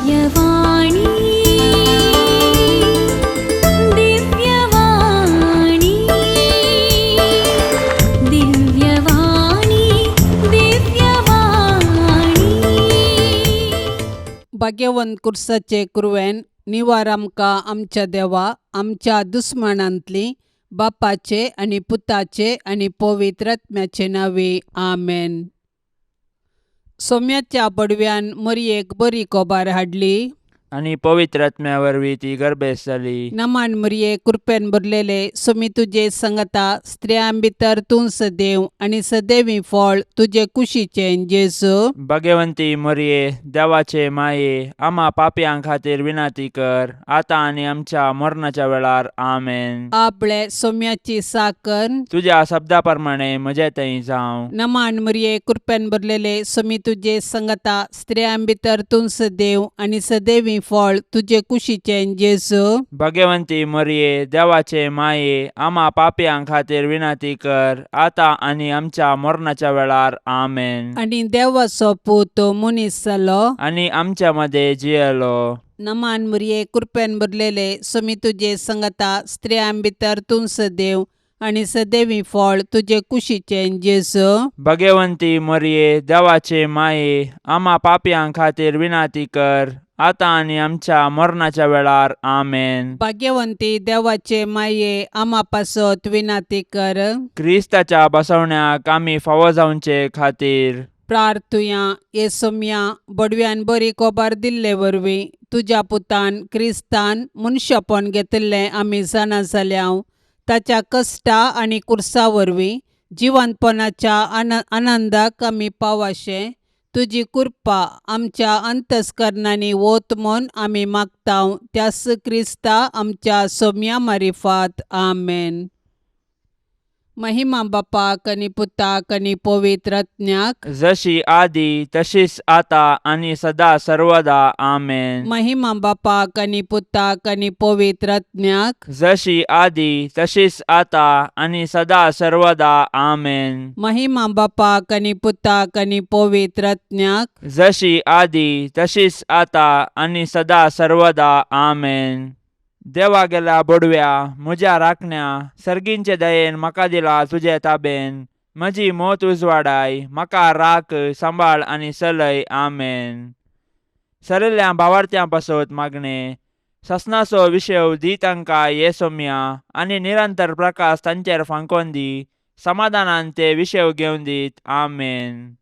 दिव्यवाणी, दिव्यवाणी, दिव्यवाणी, दिव्यवाणी. भाग्यवंत कुर्साचे कुरवेन निवार आमकां आमच्या देवा आमच्या दुस्मानांतली बापाचे आनी पुताचे आनी पवित्र आत्म्याचे नांवे आमेन. सोम्याच्या बडव्यान मरयेक बरी कोबार हाडली. आनी पवित्र आत्म्या वरवीं ती गर्भेस्त जाली. नमान मरये, कृपेन भरलेले, सोमी तुजे संगता, स्त्रियां भितर तूं सदैव आनी सदैवी फळ तुजे कुशीचें जेजू. भगवंती मरये, देवाचे माये, आमा पापयां खातीर विनंती कर, आतां आनी आमच्या मरणाच्या वेळार. आमेन. आपले सोम्याची साकर. तुज्या शब्दा प्रमाणे म्हजे थंय जावं. नमान मरये, कृपेन भरलेले, सोमी तुजे संगता, स्त्रियां भितर तूं सदैव आनी सदैवी फळ तुजे कुशीचें जेजू. भगवंती मरये, देवाचे माये, आमा पापयां खातीर विनंती कर, आतां आनी आमच्या मरणाच्या वेळार. आमेन. आनी देवाचो पूत मनीस जालो. आनी आमच्या मदें जियेलो. नमान मरये, कृपेन भरलेले, सोमी तुजे संगता, स्त्रियां भितर तूं सदैव आनी सदैवी फळ तुजे कुशीचें जेजू. भगवंती मरये, देवाचे माये, आमा पापयां खातीर विनंती कर, आतां आनी आमच्या मरणाच्या वेळार. आमेन. भाग्यवंती देवाचे माये, आमा पासत विनाती कर. क्रिस्ताच्या बसवण्याक आमी फावो जावचे खातीर. प्रार्थुया. हे सोम्या, बडव्यान बरी कोबार दिल्ले वरवीं तुज्या पुतान क्रिस्तान मनशापण घेतिल्लें आमी जाणा जाल्या. ताच्या कश्टा आनी कुर्सा वरवीं जिवंतपणाच्या आनंदाक आमी पावाशें तुजी कृपा आमच्या अंतस्करणांनी वत म्हूण आमी मागता, त्यास क्रिस्ता आमच्या सोम्या मारिफात. आमेन. महिमा बापाक आनी पुताक आनी पवित्र आत्म्याक. जशी आदी तशीच आता आनी सदा सर्वदा. आमेन. महिमा बापाक आनी पुताक आनी पवित्र आत्म्याक. जशी आदी तशीच आता आनी सदा सर्वदा. आमेन. महिमा बापाक आनी पुताक आनी पवित्र आत्म्याक. जशी आदी तशीच आता आनी सदा सर्वदा. आमेन. देवा गेल्या बडव्या, म्हज्या राखण्या, सर्गींचे दयेन म्हाका दिला तुजे ताबेन. म्हजी मोत उजवाडाय, म्हाका राख, सांबाळ आनी चलय. आमेन. सरिल्ल्या भावार्थ्यां पासत मागणें. ससनाचो विशेव दी तांकां ये सोम्या, आनी निरंतर प्रकाश तांचेर फांकोन दी. समाधानान ते विशेव घेवन दीत. आमेन.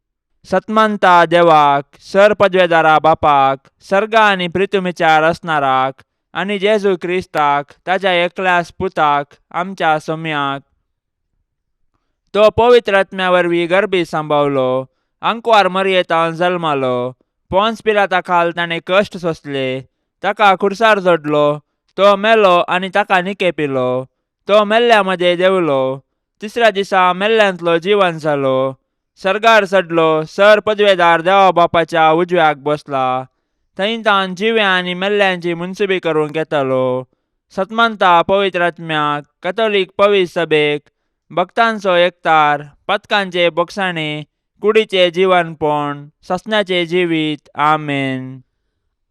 सतमंता देवाक, सर पदवेदारा बापाक, सर्गा आनी प्रितुमीच्या रचणाराक, आनी जेजू क्रिस्ताक, ताच्या एकल्याच पुताक, आमच्या सोम्याक, तो पवित्र आत्म्या वरवीं गर्भी सांबावलो, आंकवार मरयेतान जल्मालो, पोन्स पिलाता खाल ताणें कश्ट सोंसले, ताका खुर्सार जोडलो, तो मेलो आनी ताका निकेपिलो, तो मेल्ल्या मदें देंवलो, तिसऱ्या दिसा मेल्ल्यांतलो जिवन जालो, सर्गार चडलो, सर पदवेदार देवा बापाच्या उजव्याक बसला, थंय तावन जिव्या आनी मेल्ल्यांची मुनसुबी करूंक येतालो. सतमंता पवित्र आत्म्याक, कथोलीक पवित्र सभेक, भक्तांचो एकतार, पथकांचे बोगसाणे, कुडीचे जिवनपण, ससण्याचे जिवीत. आमेन.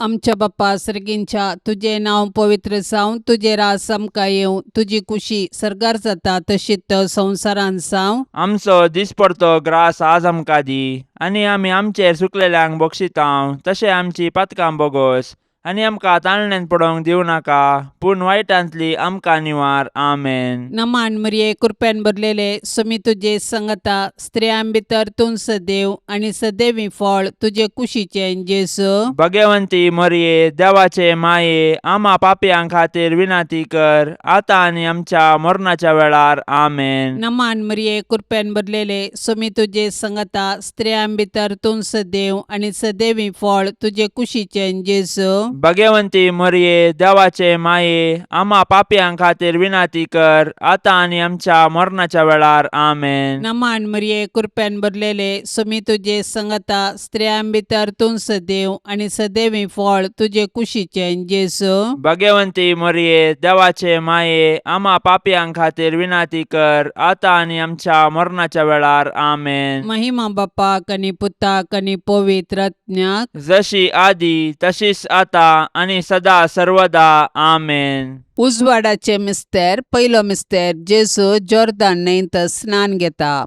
आमच्या बाप्पा सर्गींच्या, तुजें नांव पवित्र जावं, तुजें राज आमकां येवं, तुजी कुशी सर्गार जाता तशीच संवसारांत जावं. आमचो दिसपडतो ग्रास आज आमकां दी, आनी आमी आमचेर चुकलेल्यांक बक्षितांव तशें आमची पातकां बोगोस, आनी आमकां ताळण्यांत पडोवंक दिवं नाका, पूण वायटांतली आमकां निवार. आमेन. नमान मरिये, कृपेन भरलेले, सुमी तुजे संगता, स्त्रियां भितर तूं सदैव आनी सदैवी फळ तुजे कुशीचें जेजू. भगवंती मरिये, देवाचे माये, आमा पापयां खातीर विनंती कर, आतां आनी आमच्या मरणाच्या वेळार. आमेन. नमान मरिये, कृपेन भरलेले, सुमी तुजे संगता, स्त्रियां भितर तूं सदैव आनी सदैवी फळ तुजे कुशीचें जेजू. भगवंती मोरये देवाचे माये आमा पापयां खातीर विनाती कर आतां आनी आमच्या मरणाच्या वेळार. आमेन. नमान मरिये, कृपेन भरलेले, सुमी तुजे संगता, स्त्रियां भितर तूं सदैव आनी सदैवी फळ तुजे कुशीचें जेजू. भगवंती मोरये देवाचे माये आमा पापयां खातीर विनाती कर आतां आनी आमच्या मरणाच्या वेळार. आमेन. महिमा बापाक आनी पुताक आनी पवित्र आत्म्याक. जशी आदी तशीच आता आनी सदा सर्वदा. आमेन. उजवाडाचे मिस्तेर. पयलो मिस्तेर. जेजू जोर्दान न्हंयत स्नान घेता.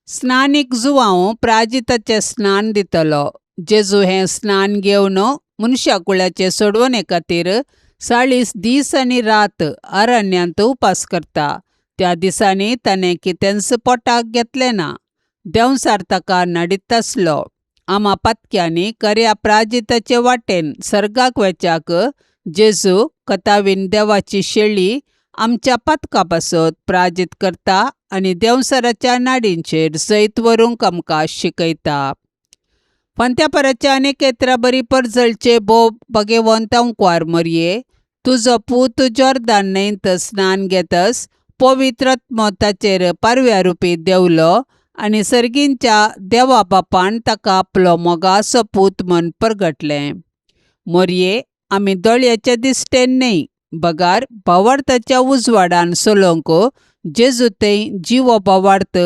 स्नानीक जुवांव प्राजिताचें स्नान दितलो. जेजू हें स्नान घेवन मनशा कुळाचे सोडवणे खातीर 40 दीस आनी रात अरण्यांत उपास करता. त्या दिसांनी ताणें कितेंच पोटाक घेतलें ना. देंवचार ताका नडीत आसलो. आमा पातक्यांनी खऱ्या प्राजिताचे वाटेन सर्गाक वेच्याक जेजू कथावीन देवाची शेळी आमच्या पातका पासत प्राजीत करता आनी देंवचाराच्या नाडींचेर जैत व्हरूंक आमकां शिकयता. फांत्यापराच्या अनेक बरी परजळचे भोव भगेवंत अंकवार मरये, तुजो पूत जोर्दान न्हंयत स्नान घेतस पवित्र आत्मो ताचेर पारव्या रुपी देंवलो आनी सर्गींच्या देवा बापान ताका आपलो मोगाचो पूत म्हण परगटलें. मोरये, आमी दोळ्याच्या दिश्टेन न्हय बगार भावार्थाच्या उजवाडान चलोवंक जेजू थंय जिवो भावार्थ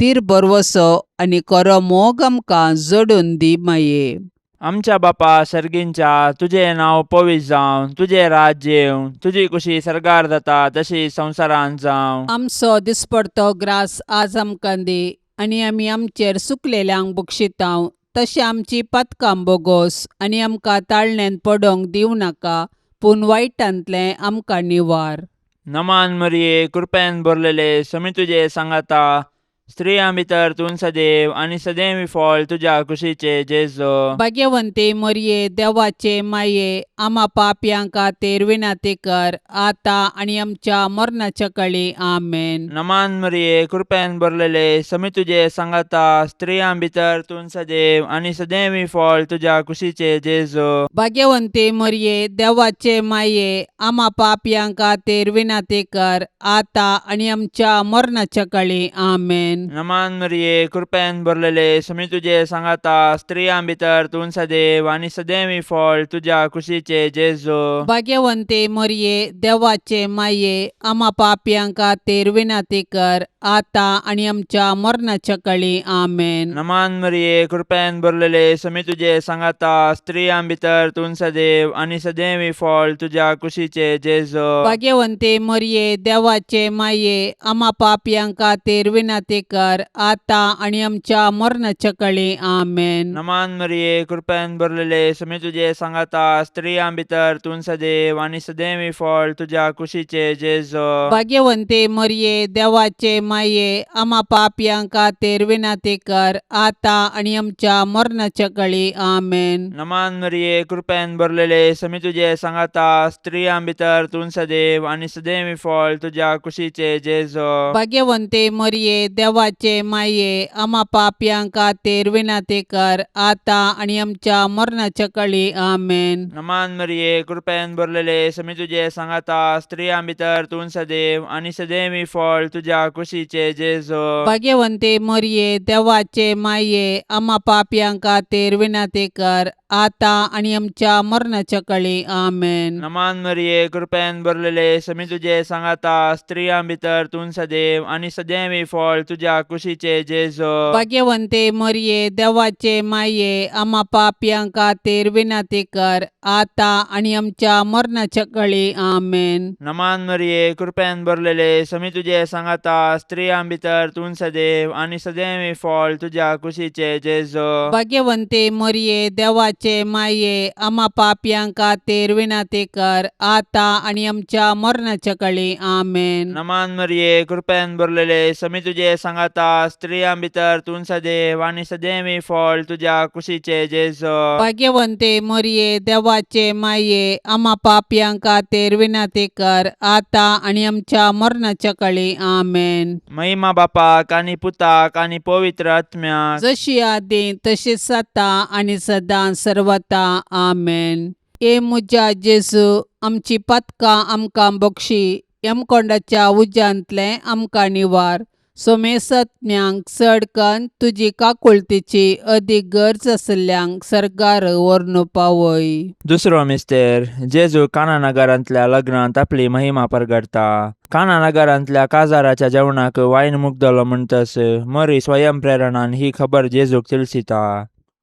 तीर भरवसो आनी खरो मोग आमकां जोडून दी माये. आमच्या बापा सर्गींच्या, तुजें नांव पवित्र जावं, तुजें राज्य येवं, तुजी कुशी सर्गार जाता तशी संवसारांत जावं. आमचो दिसपडतो ग्रास आज आमकां दी आनी आमी आमचेर सुकलेल्यांक बक्षितांव तशें आमची पातकां बोगोस आनी आमकां ताळण्यांत पडोंक दिवं नाका पूण वायटांतलें आमकां निवार. नमान मरिये, कृपेन भरलेले, समी तुजे सांगाता, स्त्रियां भितर तूं सदैव आनी सदैव फळ तुज्या कुशीचे जेजू. भाग्यवंती मरिये, देवाचे माये, आमा पापयां खातीर विनंती कर आतां आनी आमच्या मरणाच्या कळी. आमेन. नमान मरिये, कृपेन भरलेले, समी तुजे सांगाता, स्त्रियां भितर तूं सदैव आनी सदैव फळ तुज्या कुशीचे जेजू. भाग्यवंती मरिये, देवाचे माये, आमा पापयां खातीर विनंती कर आतां आनी आमच्या मरणाच्या कळी. आमेन. नमान मरिये, कृपेन भरलेले, समी तुजे सांगाता, स्त्रियां भितर तूं सदैव आनी सदैव फळ तुज्या कुशीचे जेजू. भाग्यवंती मरिये, देवाचे माये, आमा पापयां खातीर विनंती कर आतां आनी आमच्या मरणाच्या कळी. आमेन. नमान मरिये, कृपेन भरलेले, समी तुजे सांगाता, स्त्रियां भितर तूं सदैव आनी सदैव फळ तुज्या कुशीचे जेजू. भाग्यवंती मरिये, देवाचे माये, आमा पापयां खातीर विनंती कर आतां आनी आमच्या मरणाच्या कळी. आमेन. नमान मरिये, कृपेन भरलेले, समी तुजे सांगाता, स्त्रियां भितर तूं सदैव आनी सदैव फळ तुज्या कुशीचे जेजू. भाग्यवंती मरिये, देवाचे माये, आमा पापयां खातीर विनंती कर आतां आनी आमच्या मरणाच्या कळी. आमेन. नमान मरिये, कृपेन भरलेले, समी तुजे सांगाता, स्त्रियां भितर तूं सदैव आनी सदैव फळ तुज्या कुशीचे जेजू. भाग्यवंती मरिये, देवाचे माये, आमा पापयां खातीर विनंती कर आतां आनी आमच्या मरणाच्या कळी. आमेन. नमान मरिये, कृपेन भरलेले, समी तुजे सांगाता, स्त्रियां भितर तूं सदैव आनी सदैव फळ तुज्या कुशीचे जेजू. भाग्यवंती मरिये, देवाचे माये, आमा पापयां खातीर विनंती कर आतां आनी आमच्या मरणाच्या कळी. आमेन. नमान मरिये, कृपेन भरलेले, समी तुजे सांगाता, स्त्रियां भितर तूं सदैव आनी सदैव फळ तुज्या कुशीचे जेजू. भाग्यवंती मरिये, देवाचे माये, आमा पापयां खातीर विनंती कर आतां आनी आमच्या मरणाच्या कळी. आमेन. नमान मरिये, कृपेन भरलेले, समी तुजे सांगाता, स्त्रियां भितर तूं सदैव आनी सदैव फळ तुज्या कुशीचे जेजू. भाग्यवंती मरिये, देवाचे माये, आमा पापयां खातीर विनंती कर आतां आनी आमच्या मरणाच्या कळी. आमेन. नमान मरिये, कृपेन भरलेले, समी तुजे सांगाता, स्त्रियां भितर तूं सदैव आनी सदैव फळ तुज्या कुशीचे जेजू. भाग्यवंती मरिये, देवाचे माये, आमा पापयां खातीर विनंती कर आतां आनी आमच्या मरणाच्या कळी. आमेन. महिमा बापाक आनी पुताक आनी पवित्र आत्म्याक. जशी आदी तशीच आतां आनी सदां सर्वता. आमेन. ए म्हज्या जेजू, आमची पातकां आमकां बक्षी, यमकोंडाच्या उज्यांतलें आमकां निवार. सोमेसत्म्यांक चड कन्न तुजी काकुळतीची अदीक गरज आशिल्ल्यांक सर्गार व्हरून पावय. दुसरो मिस्तेर. जेजू काना नगरांतल्या लग्नांत आपली महिमा परगटता. काना नगरांतल्या काजाराच्या जेवणाक वायन मुगदलो म्हणटस मरी स्वयं प्रेरणान ही खबर जेजूक तिळसिता.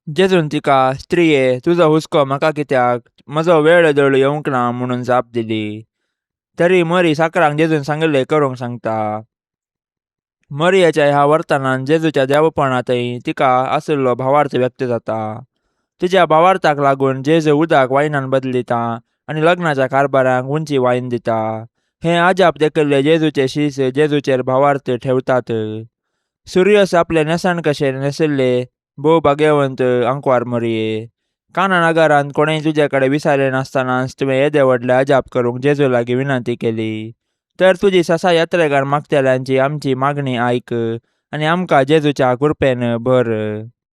जेजून तिका, स्त्रिये, तुजो हुस्को म्हाका कित्याक? म्हजो वेळ दळू येवंक ना, म्हणून जाप दिली. तरी मरी साकरांक जेजून सांगिल्लें करूंक सांगता. मरियेच्या ह्या वर्तनान जेजूच्या देवपणांतय तिका आशिल्लो भावार्थ व्यक्त जाता. तिच्या भावार्थाक लागून जेजू उदक वायनान बदलिता आनी लग्नाच्या कारभाराक उंची वायन दिता. हें अजाप देखिल्ले जेजूचे शीस जेजूचेर भावार्थ ठेवतात. सुर्यस आपले न्हेसण कशें न्हेसिल्ले भोव भाग्यवंत आंकवार मरिये, काना नगरांत कोणेय तुजे कडेन विचारलें नासतनाच तुवें येदे व्हडलें अजाप करूंक जेजू लागीं विनंती केली, तर तुजी ससा यात्रेगार मागतल्यांची आमची मागणी आयक आनी आमकां जेजूच्या कृपेन भर.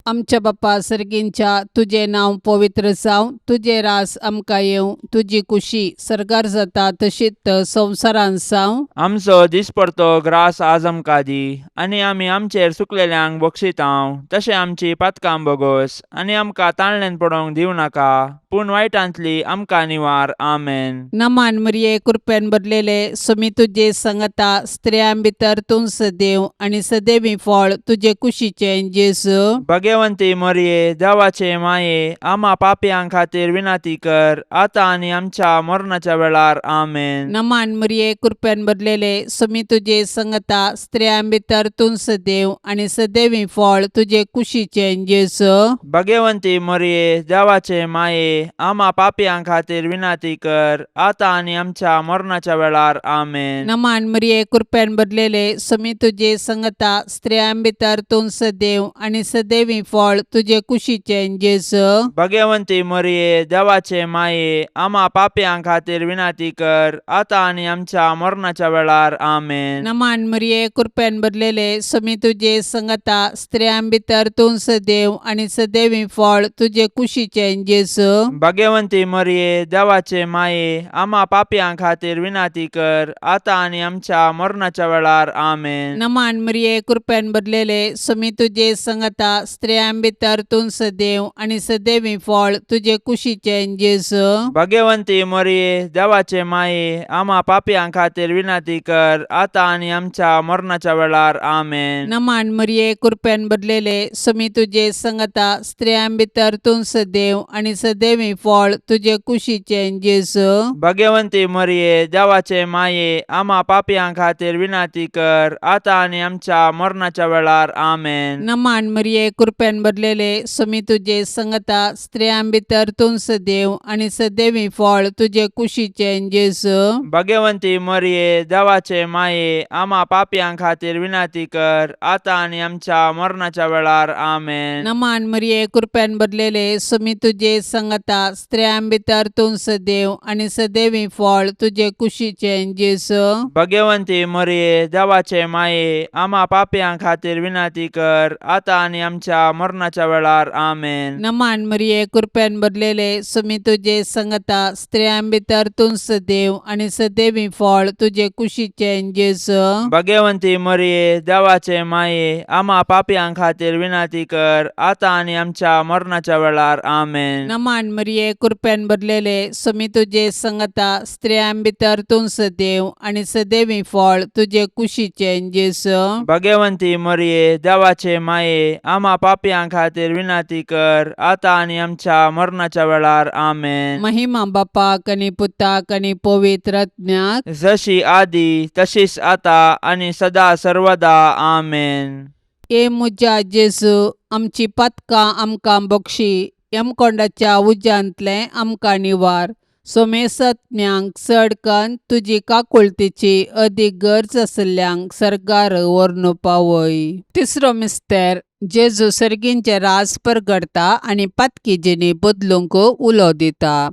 आमच्या बापा सर्गींच्या, तुजें नांव पवित्र जावं, तुजें रास आमकां येवं, तुजी कुशी सर्गार जाता तशीच संवसारांत जावं. आमचो दिसपडतो ग्रास आज आमकां दी, आनी आमी आमचेर चुकलेल्यांक बक्षितांव तशें आमची पातकां बोगोस, आनी आमकां ताळणेन पडोवंक दिवं नाका, पूण वायटांतली आमकां निवार. आमेन. नमान मरिये, कृपेन भरलेले, सुमी तुजे संगता, स्त्रियां भितर तूं सदैव आनी सदैवी फळ तुजे कुशीचें जेजू. भगवंती मरिये, देवाचे माये, आमा पापयां खातीर विनंती कर, आतां आनी आमच्या मरणाच्या वेळार. आमेन. नमान मरिये, कृपेन भरलेले, सुमी तुजे संगता, स्त्रियां भितर तूं सदैव आनी सदैवी फळ तुजे कुशीचें जेजू. भगवंती मरिये, देवाचे माये, आमा पापयां खातीर विनंती कर, आतां आनी आमच्या मरणाच्या वेळार. आमेन. नमान मरिये, कृपेन भरलेले, सुमी तुजे संगता, स्त्रियां भितर तूं सदैव आनी सदैवी फळ तुजे कुशीचें जेजू. भगवंती मरिये, देवाचे माये, आमा पापयां खातीर विनंती कर, आतां आनी आमच्या मरणाच्या वेळार. आमेन. नमान मरिये, कृपेन भरलेले, सुमी तुजे संगता, स्त्रियां भितर तूं सदैव आनी सदैवी फळ तुजे कुशीचें जेजू. भगवंती मरिये, देवाचे माये, आमा पापयां खातीर विनंती कर, आतां आनी आमच्या मरणाच्या वेळार. आमेन. नमान मरिये, कृपेन भरलेले, सुमी तुजे संगता, स्त्रियां भितर तूं सदैव आनी सदैवी फळ तुजे कुशीचें जेजू. भगवंती मरिये, देवाचे माये, आमा पापयां खातीर विनंती कर, आतां आनी आमच्या मरणाच्या वेळार. आमेन. नमान मरिये, कृपेन भरलेले, सुमी तुजे संगता, स्त्रियां भितर तूं सदैव आनी सदैवी फळ तुजे कुशीचें जेजू. भगवंती मरिये, देवाचे माये, आमा पापयां खातीर विनंती कर, आतां आनी आमच्या मरणाच्या वेळार. आमेन. नमान मरिये, कृपेन भरलेले, सुमी तुजे संगता, स्त्रियां भितर तूं सदैव आनी सदैवी फळ तुजे कुशीचें जेजू. भगवंती मरिये, देवाचे माये, आमा पापयां खातीर विनंती कर, आतां आनी आमच्या मरणाच्या वेळार. आमेन. नमान मरिये, कृपेन भरलेले, सुमी तुजे संगता, स्त्रियां भितर तूं सदैव आनी सदैवी फळ तुजे कुशीचें जेजू. भगवंती मरिये, देवाचे माये, आमा पापयां खातीर विनंती कर, आतां आनी आमच्या मरणाच्या वेळार. आमेन. नमान मरिये, कृपेन भरलेले, सुमी तुजे संगता, स्त्रियां भितर तूं सदैव आनी सदैवी फळ तुजे कुशीचें जेजू. भगवंती मरिये, देवाचे माये, आमा पापयां खातीर विनंती कर, आतां आनी आमच्या मरणाच्या वेळार. आमेन. नमान मरिये, कृपेन भरलेले, सुमी तुजे संगता, स्त्रियां भितर तूं सदैव आनी सदैवी फळ तुजे कुशीचें जेजू. भगवंती मरिये, देवाचे माये, आमा पापयां खातीर विनंती कर, आतां आनी आमच्या मरणाच्या वेळार. आमेन. महिमा बापाक आनी पुताक आनी पवित्र आत्म्याक. जशी आदी तशीच आता आनी सदा सर्वदा. आमेन. ए म्हज्या जेजू, आमची पातकां आमकां बक्षी, यमकोंडाच्या उज्यांतलें आमकां निवार. सोमेसत्म्यांक चड कन्न तुजी काकुळतीची अदीक गरज आशिल्ल्यांक सर्गार व्हरून पावय. तिसरो मिस्तेर. जेजू सर्गींचें राज परगडता आनी पातकी जिणी बदलूंक उलो दिता.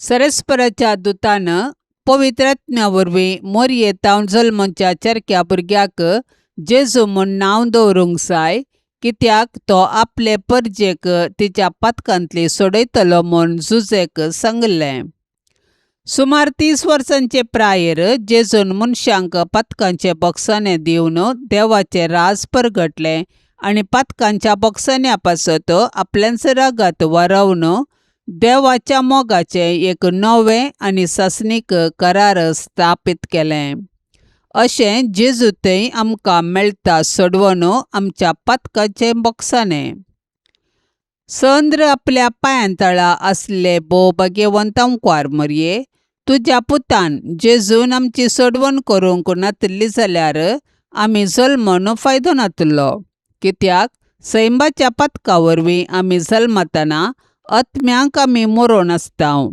सरस्पराच्या दुतान पवित्र आत्म्या वरवीं मोरये तावन जल्मच्या चरक्या भुरग्याक जेजू म्हूण नांव दवरूंक जाय. कित्याक तो आपले परजेक तिच्या पातकांतली सोडयतलो म्हूण जुजेक सांगलें. सुमार 30 वर्सांचे प्रायेर जेजून मनशांक पातकांचे बोगसाणें दिवन देवाचें राज परगटलें आनी पातकांच्या बोगसाण्या पासत आपल्याच रागात वारोवन देवाच्या मोगाचें एक नवें आनी सासणीक करार स्थापीत केलें. अशें जेजू थंय आमकां मेळटा सोडवण आमच्या पातकाचें बोगसाणें. चंद्र आपल्या पांयांतळा आसले भोव भाग्यवंत आंकवार मरये, तुज्या पुतान जेजून आमची सोडवण करूंक नातिल्ली जाल्यार आमी जल्मून फायदो नातिल्लो. कित्याक सैंबाच्या पातका वरवीं आमी जल्मतना आत्म्यांक आमी मरोन आसता.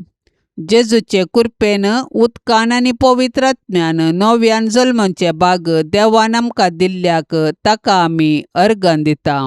जेजूचे कुरपेन उदकान आनी पवित्र आत्म्यान नव्यान जल्माचे भाग देवान आमकां दिल्ल्याक ताका आमी अर्गां दिता.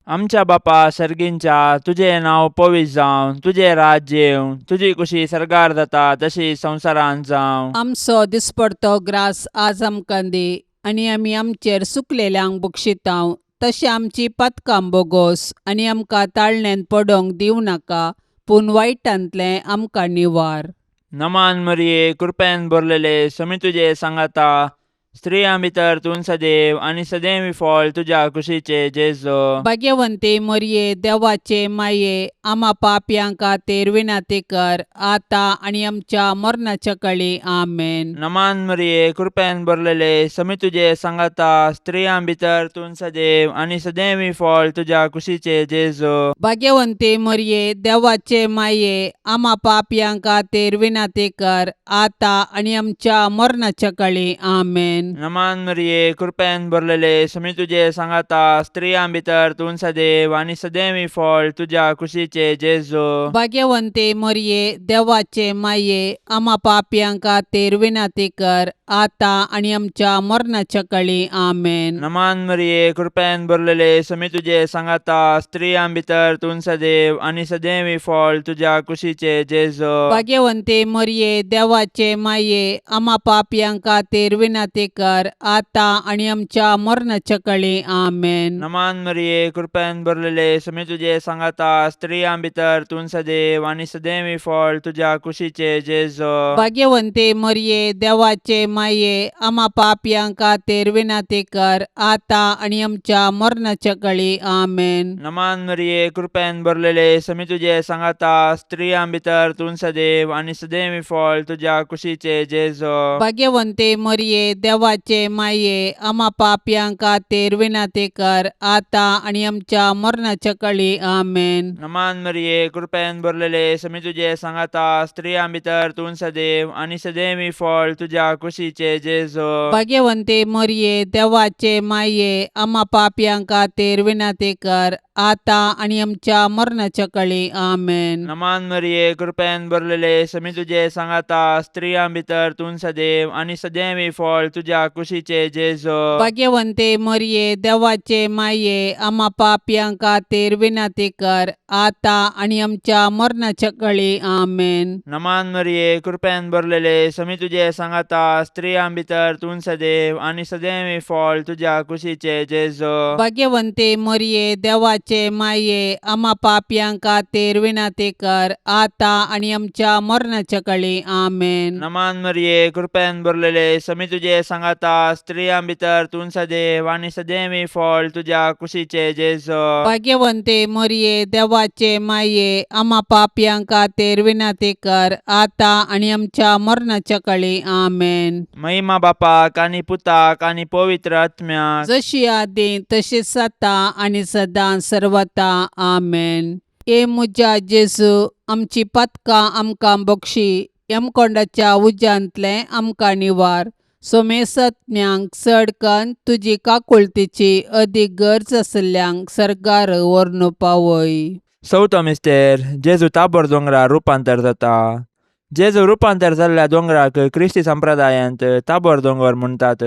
आमच्या बापा सर्गींच्या, तुजें नांव पवित्र जावं, तुजें राज्य येवं, तुजी कुशी सर्गार जाता तशी संवसारांत जावं. आमचो दिसपडतो ग्रास आज आमकां दी आनी आमी आमचेर सुकलेल्यांक बक्षितांव तशें आमची पातकां बोगोस आनी आमकां ताळण्यांत पडोंक दिवं नाका पूण वायटांतलें आमकां निवार. नमान मरिये, कृपेन भरलेले, समी तुजे सांगाता, स्त्रियां भितर तूं सदैव आनी सदैव फळ तुज्या कुशीचे जेजू. भाग्यवंती मरये, देवाचे माये, आमा पापयां खातीर विनंती कर आतां आनी आमच्या मरणाच्या कळी. आमेन. नमान मरिये, कृपेन भरलेले, समी तुजे सांगाता, स्त्रियां भितर तूं सदैव आनी सदैव फळ तुज्या कुशीचे जेजू. भाग्यवंती मरये, देवाचे माये, आमा पापयां खातीर विनंती कर आतां आनी आमच्या मरणाच्या कळी. आमेन. नमान मरिये, कृपेन भरलेले, समी तुजे सांगाता, स्त्रियां भितर तूं सदैव आनी सदैव फळ तुज्या कुशीचे जेजू. भाग्यवंती मरये, देवाचे माये, आमा पापयां खातीर विनंती कर आतां आनी आमच्या मरणाच्या कळी. आमेन. नमान मरिये, कृपेन भरलेले, समी तुजे सांगाता, स्त्रियां भितर तूं सदैव आनी सदैव फळ तुज्या कुशीचे जेजू. भाग्यवंती मरये, देवाचे माये, आमा पापयां खातीर विनंती कर आतां आनी आमच्या मरणाच्या कळी. आमेन. नमान मरिये, कृपेन भरलेले, समी तुजे सांगाता, स्त्रियां भितर तूं सदैव आनी सदैव फळ तुज्या कुशीचे जेजू. भाग्यवंती मरये, देवाचे माये, आमा पापयां खातीर विनंती कर आतां आनी आमच्या मरणाच्या कळी. आमेन. नमान मरिये, कृपेन भरलेले, समी तुजे सांगाता, स्त्रियां भितर तूं सदैव आनी सदैव फळ तुज्या कुशीचे जेजू. भाग्यवंती मरये, देवाचे माये, आमा पापयां खातीर विनंती कर आतां आनी आमच्या मरणाच्या कळी. आमेन. नमान मरिये, कृपेन भरलेले, समी तुजे सांगाता, स्त्रियां भितर तूं सदैव आनी सदैव फळ तुज्या कुशीचे जेजू. भाग्यवंती मरये, देवाचे माये, आमा पापयां खातीर विनंती कर आतां आनी आमच्या मरणाच्या कळी. आमेन. नमान मरिये, कृपेन भरलेले, समी तुजे सांगाता, स्त्रियां भितर तूं सदैव आनी सदैव फळ तुज्या कुशीचे जेजू. भाग्यवंती मरये, देवाचे माये, आमा पापयां खातीर विनंती कर आतां आनी आमच्या मरणाच्या कळी. आमेन. नमान मरिये, कृपेन भरलेले, समी तुजे सांगाता, स्त्रियां भितर तूं सदैव आनी सदैव फळ तुज्या कुशीचे जेजू. भाग्यवंती मरये, देवाचे माये, आमा पापयां खातीर विनंती कर आतां आनी आमच्या मरणाच्या कळी. आमेन. नमान मरिये, कृपेन भरलेले, समी तुजे सांगाता, स्त्रियां भितर तूं सदैव आनी सदैव फळ तुज्या कुशीचे जेजू. भाग्यवंती मरये, देवाचे माये, आमा पापयां खातीर विनंती कर आतां आनी आमच्या मरणाच्या कळी. आमेन. महिमा बापाक आनी पुताक आनी पवित्र आत्म्याक, जशी आदी तशीच आतां आनी सदां सर्वता. आमेन. ए म्हज्या जेजू, आमची पातकां आमकां बक्षी, यमकोंडाच्या उज्यांतलें आमकां निवार, सोमेसत्म्यांक चड कन्न तुजी काकुळतीची अदीक गरज आशिल्ल्यांक सर्गार व्हरून पावय. चवथो मिस्तेर, जेजू ताबोर दोंगरार रुपांतर जाता. जेजू रुपांतर जाल्ल्या दोंगराक क्रिस्ती संप्रदायांत ताबोर दोंगर म्हणटात.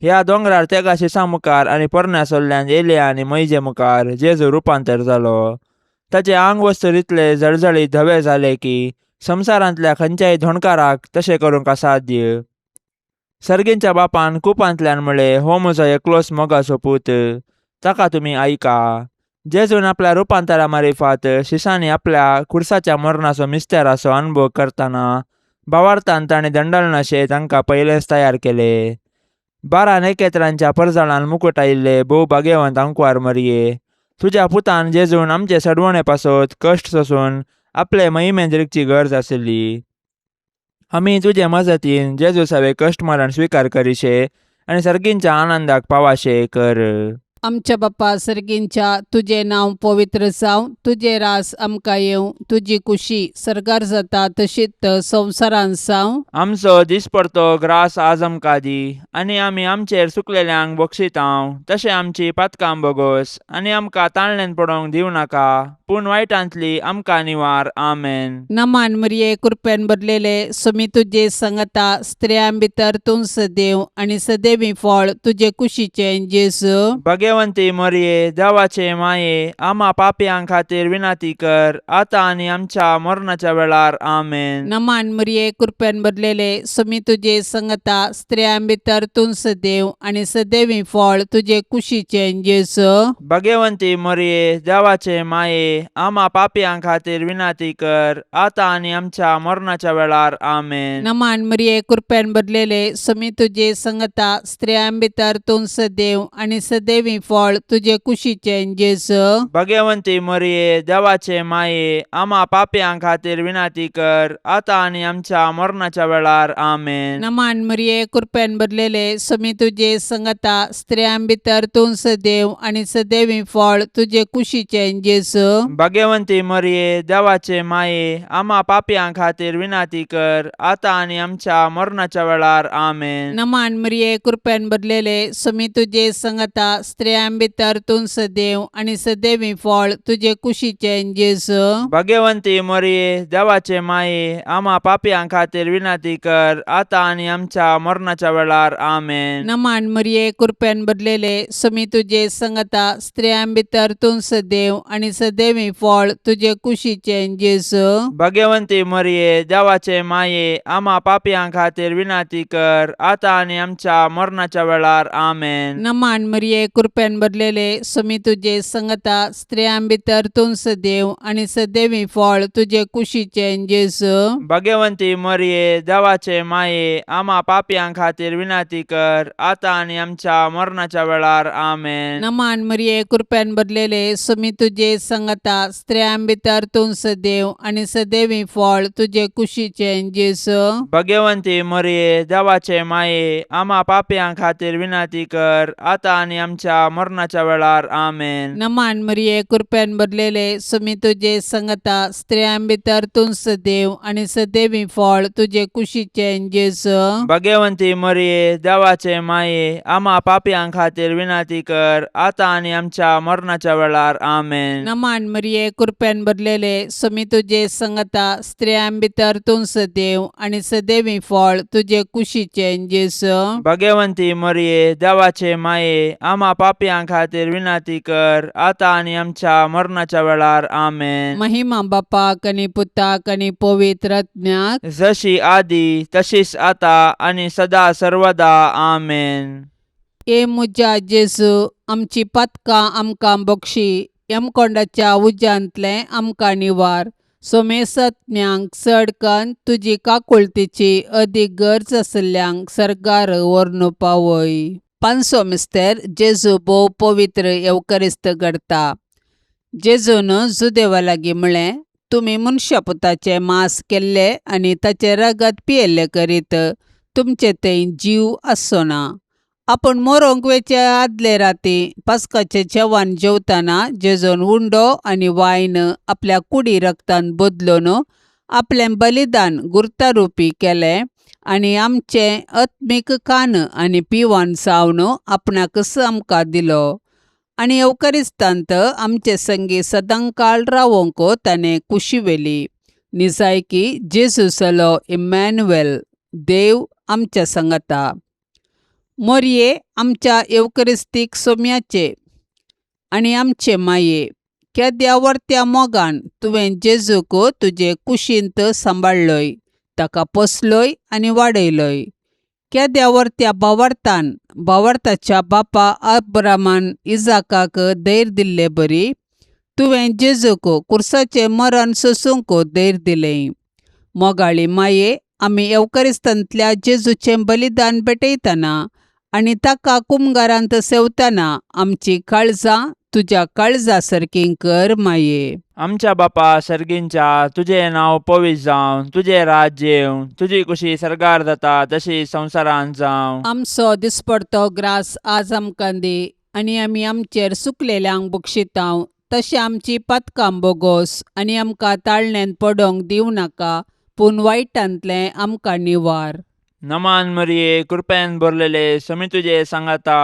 ह्या दोंगरार तेगा शिसां मुखार आनी पोरण्या सोल्ल्यान एलिया आनी मैजे मुखार जेजू रुपांतर जालो. ताचे आंग वस्तू इतले जळजळीत धवे जाले की संवसारांतल्या खंयच्याय धोणकाराक तशें करूंक असाध्य. सर्गींच्या बापान कुपांतल्यान म्हळें, हो म्हजो एकलोच मोगाचो पूत, ताका तुमी आयका. जेजून आपल्या रुपांतरा मारिफात शिसांनी आपल्या खुर्साच्या मरणाचो मिस्तेराचो अनुभव करतना भावार्थान ताणें दंडलनाशे तांकां पयलेंच तयार केले. 12 नखेत्रांच्या परजळान मुकूट आयिल्ले भोव भाग्यवंत आंकवार मरये, तुज्या पुतान जेजून आमचे सडवणे पासत कश्ट सोसून आपले महिमेन रिगची गरज आशिल्ली. आमी तुजे मजतीन जेजू सवे कश्ट मरण स्विकार करिशे आनी सर्गींच्या आनंदाक पावाशे कर. आमच्या बाप्पा सर्गींच्या, तुजें नांव पवित्र जावं, तुजें रास आमकां येवं, तुजी कुशी सर्गार जाता तशीच संवसारांत जावं. आमचो दिसपडतो ग्रास आज आमकां दी आनी आमी आमचेर चुकलेल्यांक बक्षितांव तशें आमची पातकां बोगोस आनी आमकां ताळणेन पडोवंक दिवं नाका, पूण वायटांतली आमकां निवार. आमेन. नमान मरिये, कृपेन भरलेले, सुमी तुजे संगता, स्त्रियां भितर तूं सदैव आनी सदैवी फळ तुजे कुशीचें जेजू. भगवंती मरये, देवाचे माये, आमा पापयां खातीर विनंती कर, आतां आनी आमच्या मरणाच्या वेळार. आमेन. नमान मरिये, कृपेन भरलेले, सुमी तुजे संगता, स्त्रियां भितर तूं सदैव आनी सदैवी फळ तुजे कुशीचें जेजू. भगवंती मरये, देवाचे माये, आमा पापयां खातीर विनंती कर, आतां आनी आमच्या मरणाच्या वेळार. आमेन. नमान मरिये, कृपेन भरलेले, सुमी तुजे संगता, स्त्रियां भितर तूं सदैव आनी सदैवी फळ तुजे कुशीचें जेजू. भगवंती मरये, देवाचे माये, आमा पापयां खातीर विनंती कर, आतां आनी आमच्या मरणाच्या वेळार. आमेन. नमान मरिये, कृपेन भरलेले, सुमी तुजे संगता, स्त्रियां भितर तूं सदैव आनी सदैवी फळ तुजे कुशीचें जेजू. भगवंती मरये, देवाचे माये, आमा पापयां खातीर विनंती कर, आतां आनी आमच्या मरणाच्या वेळार. आमेन. नमान मरिये, कृपेन भरलेले, सुमी तुजे संगता, स्त्रियां भितर तूं सदैव आनी सदैवी फळ तुजे कुशीचें जेजू. भगवंती मरये, देवाचे माये, आमा पापयां खातीर विनंती कर, आतां आनी आमच्या मरणाच्या वेळार. आमेन. नमान मरिये, कृपेन भरलेले, सुमी तुजे संगता, स्त्रियां भितर तूं सदैव आनी सदैवी फळ तुजे कुशीचें जेजू. भगवंती मरये, देवाचे माये, आमा पापयां खातीर विनंती कर, आतां आनी आमच्या मरणाच्या वेळार. आमेन. नमान मरिये, कृपेन भरलेले, सुमी तुजे संगता, स्त्रियां भितर तूं सदैव आनी सदैवी फळ तुजे कुशीचें जेजू. भगवंती मरये, देवाचे माये, आमा पापयां खातीर विनंती कर, आतां आनी आमच्या मरणाच्या वेळार. आमेन. नमान मरिये, कृपेन भरलेले, सुमी तुजे संगता, स्त्रियां भितर तूं सदैव आनी सदैवी फळ तुजे कुशीचें जेजू. भगवंती मरये, देवाचे माये, आमा पापयां खातीर विनंती कर, आतां आनी आमच्या मरणाच्या वेळार. आमेन. नमान मरिये, कृपेन भरलेले, सुमी तुजे संगता, स्त्रियां भितर तूं सदैव आनी सदैवी फळ तुजे कुशीचें जेजू. भगवंती मरये, देवाचे माये, आमा पापयां खातीर विनंती कर, आतां आनी आमच्या मरणाच्या वेळार. आमेन. नमान मरिये, कृपेन भरलेले, सुमी तुजे संगता, स्त्रियां भितर तूं सदैव आनी सदैवी फळ तुजे कुशीचें जेजू. भगवंती मरये, देवाचे माये, आमा पापयां खातीर विनंती कर, आतां आनी आमच्या मरणाच्या वेळार. आमेन. महिमा बापाक आनी पुताक आनी पवित्र आत्म्याक, जशी आदी तशीच आता आनी सदा सर्वदा. आमेन. ए म्हज्या जेजू, आमची पातकां आमकां बक्षी, यमकोंडाच्या उज्यांतलें आमकां निवार, सोमेसत्म्यांक चड कन्न तुजी काकुळतीची अदीक गरज आशिल्ल्यांक सर्गार व्हरून पावय. पांचवो मिस्तेर, जेजू भोव पवित्र येवकरिस्त घडता. जेजून जुदेवा लागीं म्हळें, तुमी मनशा पुताचें मांस केल्लें आनी ताचें रगत पियेल्लें करीत तुमचे थंय जीव आसचो ना. आपूण मरोंक वेचे आदले राती पास्काचें जेवण जेवतना जेजून उंडो आनी वायन आपल्या कुडी रगतान बदलून आपलें बलिदान गुर्तारुपी केलें आनी आमचें आत्मीक कान आनी पिवन जावन आपणाकच आमकां दिलो आनी येवकरिस्तांत आमचे संगी सदांकाळ रावोंक ताणें कुशी व्हेली. निजायकी जेजू जालो इमॅन्युएल, देव आमच्या सांगाता. मोरये, आमच्या येवकरिस्तीक सोम्याचे आनी आमचे माये, केद्या व्हडत्या मोगान तुवें जेजूक तुजे कुशींत सांबाळ्ळोय, ताका पोसलोय आनी वाडयलोय. केद्या वर्त्या भावार्थान भावार्थाच्या बापा अब्रामान इजाकाक धैर्य दिल्ले बरी तुवें जेजूक कुर्साचें मरण सोसूंक धैर्य दिलें. मोगाळी माये, आमी येवकरिस्तांतल्या जेजूचें बलिदान भेटयतना आनी ताका कुमगारांत सेवतना आमची काळजां तुज्या काळजा सारकीं कर माये. आमच्या बापा सर्गींच्या, तुजें नांव पवित्र जावं, तुजें राज्य येवं, तुजी कुशी सर्गार जाता तशी संवसारांत जावं. आमचो दिसपडतो ग्रास आज आमकां दी आनी आमी आमचेर सुकलेल्यांक बक्षितांव तशें आमची पातकां बोगोस आनी आमकां ताळण्यांत पडोंक दिवं नाका पूण वायटांतलें आमकां निवार. नमान मरिये, कृपेन भरलेले, समी तुजे सांगाता,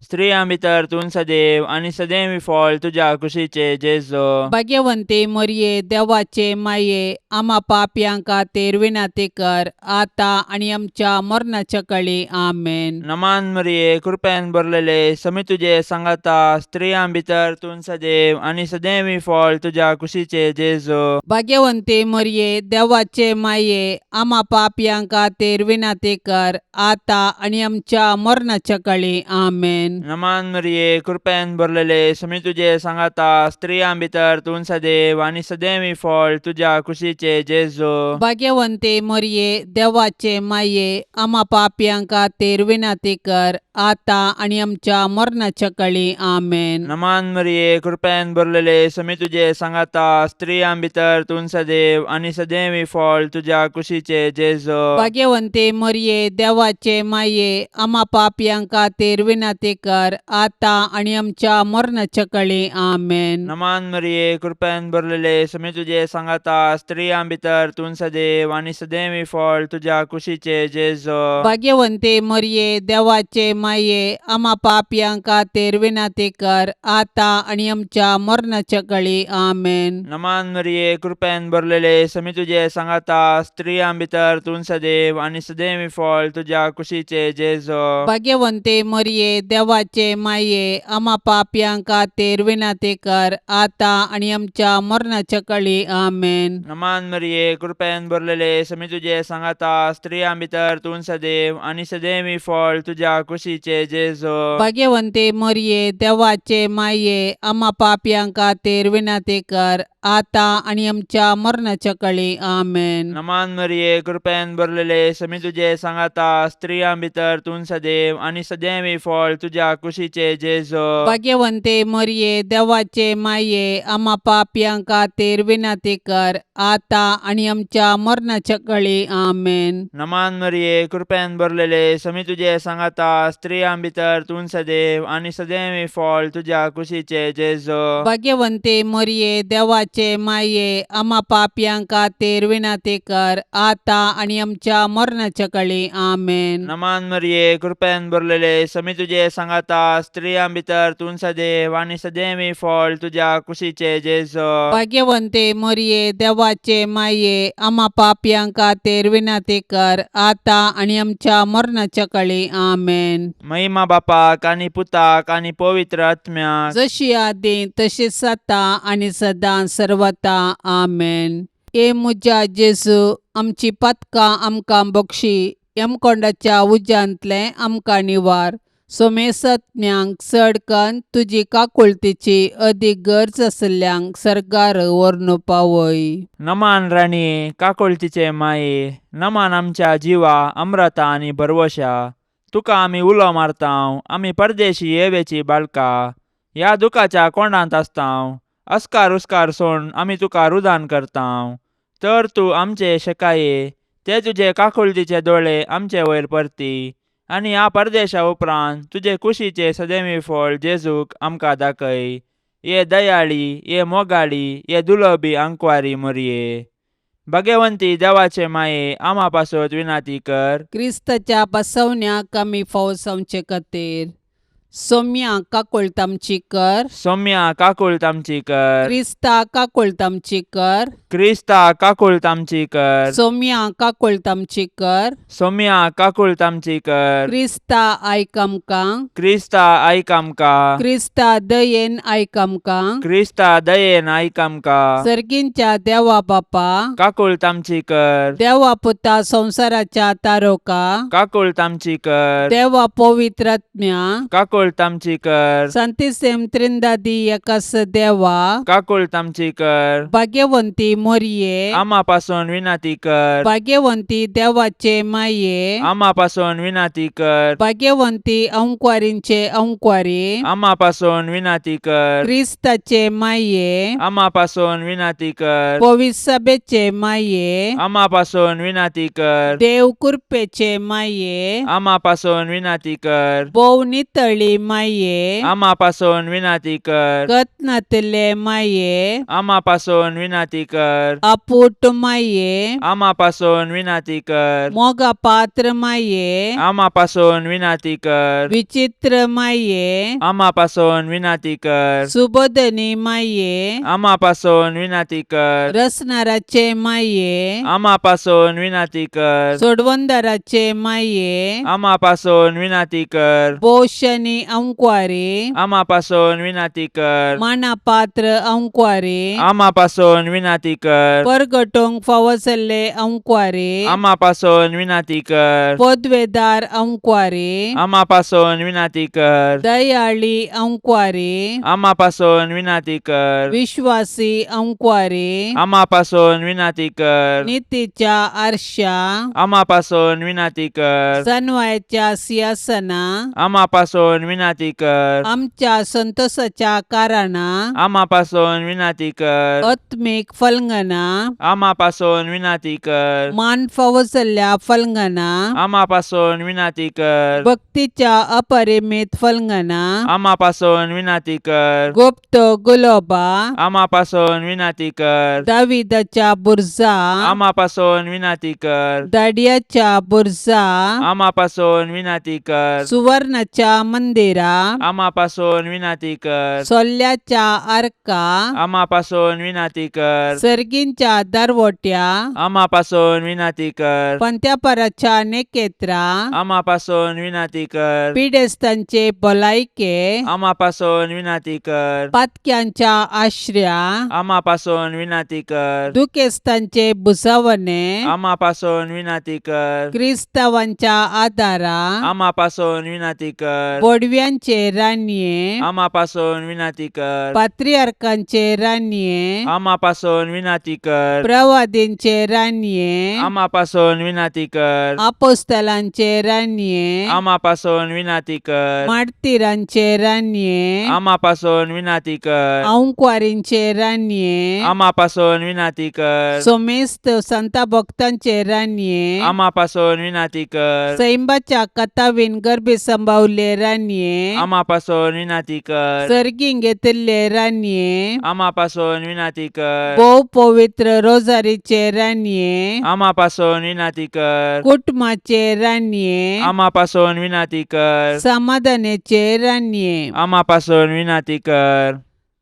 स्त्रियां भितर तूं सदैव आनी सदैव फळ तुज्या कुशीचे जेजो. भाग्यवंती मरये, देवाचे माये, आमा पापयां खातीर विनंती कर आतां आनी आमच्या मरणाच्या कळी. आमेन. नमान मरिये, कृपेन भरलेले, समी तुजे सांगाता, स्त्रियां भितर तूं सदैव आनी सदैव फळ तुज्या कुशीचे जेजो. भाग्यवंती मरये, देवाचे माये, आमा पापयां खातीर विनंती कर आतां आनी आमच्या मरणाच्या कळी. आमेन. नमान मरिये, कृपेन भरलेले, समी तुजे सांगाता, स्त्रियां भितर तूं सदैव आनी सदैव फळ तुज्या कुशीचे जेजो. भाग्यवंती मरये, देवाचे माये, आमा पापयां खातीर विनंती कर आतां आनी आमच्या मरणाच्या कळी. आमेन. नमान मरिये, कृपेन भरलेले, समी तुजे सांगाता, स्त्रियां भितर तूं सदैव आनी सदैव फळ तुज्या कुशीचे जेजो. भाग्यवंती मरये, देवाचे माये, आमा पापयां खातीर विनंती कर आतां आनी आमच्या मरणाच्या कळी. आमेन. नमान मरिये, कृपेन भरलेले, समी तुजे सांगाता, स्त्रियां भितर तूं सदैव आनी सदैव फळ तुज्या कुशीचे जेजो. भाग्यवंती मरये, देवाचे माये, आमा पापयां खातीर विनंती कर आतां आनी आमच्या मरणाच्या कळी. आमेन. नमान मरिये, कृपेन भरलेले, समी तुजे सांगाता, स्त्रियां भितर तूं सदैव आनी सदैव फळ तुज्या कुशीचे जेजो. भाग्यवंती मरये, देवाचे माये, आमा पापयां खातीर विनंती कर आतां आनी आमच्या मरणाच्या कळी. आमेन. नमान मरिये, कृपेन भरलेले, समी तुजे सांगाता, स्त्रियां भितर तूं सदैव आनी सदैव फळ तुज्या कुशीचे जेजो. भाग्यवंती मरये, देवाचे माये, आमा पापयां खातीर विनंती कर आतां आनी आमच्या मरणाच्या कळी. आमेन. नमान मरिये, कृपेन भरलेले, समी तुजे सांगाता, स्त्रियां भितर तूं सदैव आनी सदैव फळ तुज्या कुशीचे जेजो. भाग्यवंती मरये, देवाचे माये, आमा पापयां खातीर विनंती कर आतां आनी आमच्या मरणाच्या कळी. आमेन. नमान मरिये, कृपेन भरलेले, समी तुजे सांगाता, स्त्रियां भितर तूं सदैव आनी सदैव फळ तुज्या कुशीचे जेजो. भाग्यवंती मरये, देवाचे माये, आमा पापयां खातीर विनंती कर आतां आनी आमच्या मरणाच्या कळी. आमेन. नमान मरिये, कृपेन भरलेले, समी तुजे सांगाता, स्त्रियां भितर तूं सदैव आनी सदैव फळ तुज्या कुशीचे जेजो. भाग्यवंती मरये, देवाचे माये, आमा पापयां खातीर विनंती कर आतां आनी आमच्या मरणाच्या कळी. आमेन. महिमा बापाक आनी पुताक आनी पवित्र आत्म्याक, जशी आदी तशीच आतां आनी सदां सर्वता. आमेन. ए म्हज्या जेजू, आमची पातकां आमकां बक्षी, यमकोंडाच्या उज्यांतलें आमकां निवार, सोमेसत्म्यांक चड कन्न तुजी काकुळतीची अदीक गरज आशिल्ल्यांक सर्गार व्हरून पावय. नमान राणये, काकुळतीचे माये, नमान आमच्या जिवा अमृता आनी भरवशा, तुका आमी उलो मारतांव, आमी परदेशी येवेची बाळका, ह्या दुखाच्या कोंडांत आसतांव, अस्कार उस्कार सोड आमी तुका रुदान करतांव, तर तूं आमचे शेकाये ते तुजे काकुळतीचे दोळे आमचे वयर परती आनी ह्या परदेशा उपरांत तुजे कुशीचे सदैवी फळ जेजूक आमकां दाखय. ये दयाळी, ये मोगाळी, ये दुलबी आंकवारी मोरये, भगवंती देवाचे माये, आमा पासत विनाती कर. क्रिस्ताच्या बसवण्याक आमी फावो जावचे खातीर सोम्या काकुळट आमची कर. सौम्या काकुळट आमची कर. क्रिस्ता काकुळट आमची कर. क्रिस्ता काकुळट आमची कर. सोम्या काकुळट आमची कर. सोम्या काकुळट आमची कर. क्रिस्ता आयक आमकां. क्रिस्ता आयक आमकां. क्रिस्ता दयेन आयक आमकां. क्रिस्ता दयेन आयक आमकां. सर्गींच्या देवा बापा, काकुळट आमची कर. देवा पुता संवसाराच्या तारोका, काकुळट आमची कर. देवा पवित्रात्म्या, काकुळट आमची कर. संतिसेम त्रिंदादी एकास देवा, काकुळट आमची कर. भाग्यवंती मोरये, आमा पासून विनंती कर. भाग्यवंती देवाचे माये, आमा पासून विनंती कर. भाग्यवंती अंकवारींचे अंकवारी, आमा पासून विनंती कर. क्रिस्ताचे माये, आमा पासून विनंती कर. पविसभेचे माये, आमा पासून विनंती कर. देव कृपेचे माये, आमा पासून विनंती कर. भोव नितळी माये, आमा पासून विनंती कर. कत्नातले माये, आमा पासून विनंती कर. अपूट माये, आमा पासून विनंती कर. मोगा पात्र माये, आमा पासून विनंती कर. विचित्र माये, आमा पासून विनंती कर. सुबोधनी माये, आमा पासून विनंती कर. रसनाराचे माये, आमा पासून विनंती कर. सोडवंदाराचे माये, आमा पासून विनंती कर. पोषणी अंकवारी, आमा पासून विनंती कर. मानापात्र अंकवारी, आमा पासून विनंती कर. परगटोंक फावो जाल्ले अंकवारी, आमा पासून विनंती कर. पदवेदार अंकवारी, आमा पासून विनंती कर. दयाळी अंकवारी, आमा पासून विनंती कर. विश्वासी अंकवारी, आमा पासून विनंती कर. नितीच्या आरशा, आमा पासून विनंती कर. सनवायाच्या सिंहासना, आमा पासून विनंती कर. आमच्या संतोषाच्या कारणा, आमा पासून विनंती कर. आत्मीक फलंगना, आमा पासून विनंती कर. मान फावो जाल्ल्या फलंगना, आमा पासून विनंती कर. भक्तीच्या अपरिमित फलंगना, आमा पासून विनंती कर. गुप्त गुलोबा, आमा पासून विनंती कर. दाविदाच्या बुर्जा, आमा पासून विनंती कर. दाडियाच्या बुर्जा, आमा पासून विनंती कर. सुवर्णाच्या मंदिरा, आमा पासून विनंती कर. सोल्ल्याच्या आर्का, आमा पासून विनंती कर. सर्गींच्या दरवट्या, आमा पासून विनंती कर. पंत्यापराच्या नेकेत्रा, आमा पासून विनंती कर. पिडेस्तांचे भलायके, आमा पासून विनंती कर. पातक्यांच्या आश्र्या, आमा पासून विनंती कर. दुखेस्तांचे भुजावणे, आमा पासून विनंती कर. क्रिस्तावांच्या आदारा, आमा पासून विनंती कर. बोडव्यांचे रानये, आमा पासून विनंती कर. पात्रियार्कांचे रानये, आमा पासून विनंती कर. प्रवादींचे रानये, आमा पासून विनंती कर. आपोस्तलांचे रानये, आमा पासून विनंती कर. मार्तिरांचे रानये, आमा पासून विनंती कर. अंकवारींचे रानये, आमा पासून विनंती कर. सोमेस्त संता भक्तांचे रानये, आमा पासून विनंती कर. सैंबाच्या कथावीन गर्भी संभावले रानये, आमा पासून विनंती कर. सर्गीं घेतिल्ले रानये, आमा पासून विनंती कर. भोव पवित्र रोजारीचे रानये, आमा पासून विनंती कर. कुटुंबाचे रानये, आमा पासून विनंती कर. समाधानाचे रानये, आमा पासून विनंती कर.